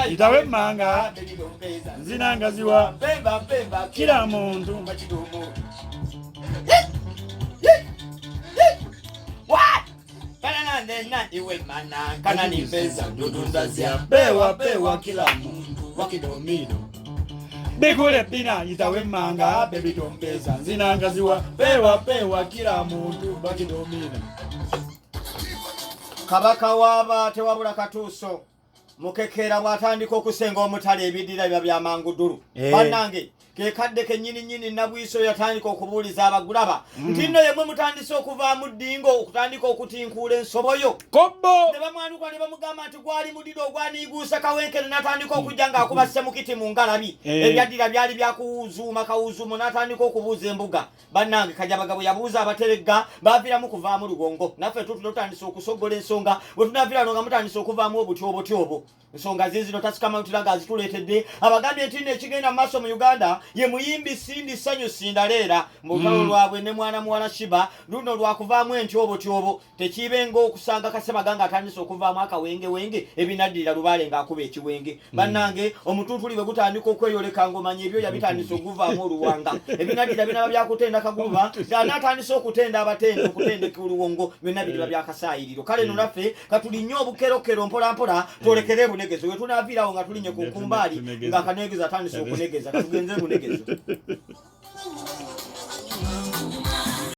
Yitawo emmanga nzina ngaziwa kila muntu. Bewa bewa kila muntu wakidomino bikule bina yitawo emmanga bebitompeza nzina ngaziwa pewa pewa kila muntu bakidomino. Kabaka w'aba tewabula katuuso mukekeera bw'atandika okusenga omutale ebiddira biba bya mangu ddulu. Bannange, ke kadde kennyini nnyini Nabwiso yatandika okubuuliza abagulaba nti nno yemwe mutandise okuvaamu ddingo okutandika okutinkuula ensoboyo. Kobbo. Ne bamwanuka ne bamugamba nti gwali mudido ogwaniiguusa Kawenkene n'atandika okujja ng'akuba Ssemukiti mu ngalabi. Ebyaddira byali byakuwuzuuma kawuzuumo n'atandika okubuuza embuga. Bannange, Kajabaga bwe yabuuza Abateregga baaviramu kuvaamu lugongo. Naffe tutuno tutandise okusoggola ensonga bwe tunaviira wano nga mutandise okuvaamu obutyobotyobwo. Ensonga ziizino Tasikamalutira ng'azituleetedde abagambye nti nno ekigenda mu maaso mu Uganda ye muyimbi Cindy Sanyu Sindaleera mu lutalo lwabwe ne mwana muwala Shiba luno lwakuvaamu entyobotyobo. Tekiibe ng'okusanga Kasebaga ng'atandise okuvaamu akawengewenge ebinaddirira Lubaale ng'akuba ekiwenge. Bannange, omutuutuli bwe gutandika okweyoleka ng'omanya ebyoya bitandise okuvaamu oluwanga. Ebinaddirira binaaba byakutenda kaguluba ng'anaatandise okutenda abatenda okutendeka oluwongo byonna biriba byakasaayiriro. Kale no naffe katulinnye obukerokero mpolampola twolekere ebunegezo. We tunaaviirawo nga tulinnye ku nkumbaali ng'akanegeza atandise okunegeza katugenze ebunegezo.